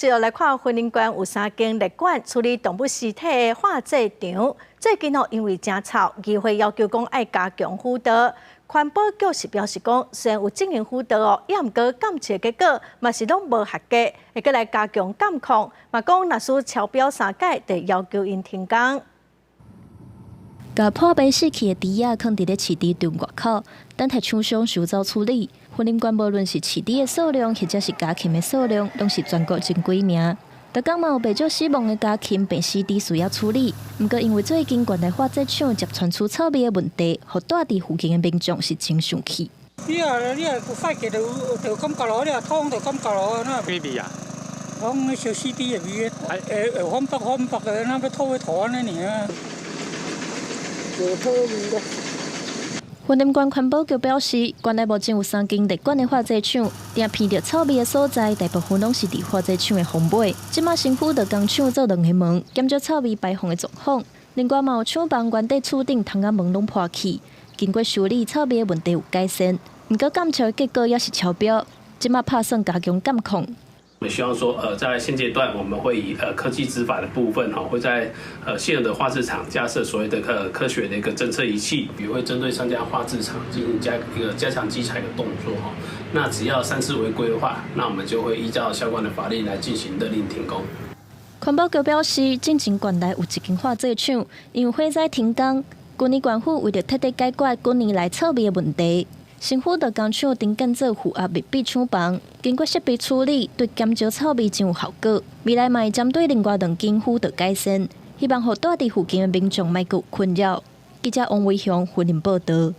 最後來看，雲林縣有三間列管處理動物屍體的化製場，最近哦因為誠臭，議會要求講愛加強輔導。環保局是表示講，雖然有進行輔導哦，也毋過監測結果嘛是攏無合格，會閣來加強監控。嘛講若是超標三擺，就要求𪜶停工。共破病死去的豬仔囥佇咧飼豬場外口，等待廠商收走處理。雲林縣無論是飼豬的數量，或者是家禽的數量，攏是全國前幾名。逐工嘛有袂少死亡的家禽病死豬需要處理。毋過因為最近縣內化製廠接傳出臭味的問題，予蹛佇附近的民眾是真生氣。你若有發覺就感覺咯，你若通就感覺咯，那咩味啊？講燒死豬的味，會反覆反覆的，那欲吐欲吐按呢爾。無好味咯。雲林縣環保局表示，縣內目前有三間列管的化製廠，定鼻著臭味的所在，大部分攏是佇化製廠的風尾。這馬新輔導工廠做兩个門，減少臭味排放的狀況。另外嘛有廠房原底厝頂窗仔門攏破去，經過修理，臭味的問題有改善。毋過檢測結果猶是超標，這馬拍算加強監控。我們希望說，在現階段，我們會以科技執法的部分，哈，會在現有的化製廠架設所謂的科學的一個偵測儀器，也會針對三家化製廠進行一個加強稽查的動作，哈。那只要三次違規的話，那我們就會依照相關的法令來進行勒令停工。環保局表示，進前縣內有一間化製廠，因為火災停工，舊年縣府為著徹底解決幾年來臭味的問題，新輔導工廠重建做負壓密閉廠房，經過設備處理，對減少臭味真有效果。未來嘛會針對另外兩間輔導改善，希望予蹛佇附近的民眾莫閣有困擾。記者王維雄雲林報導。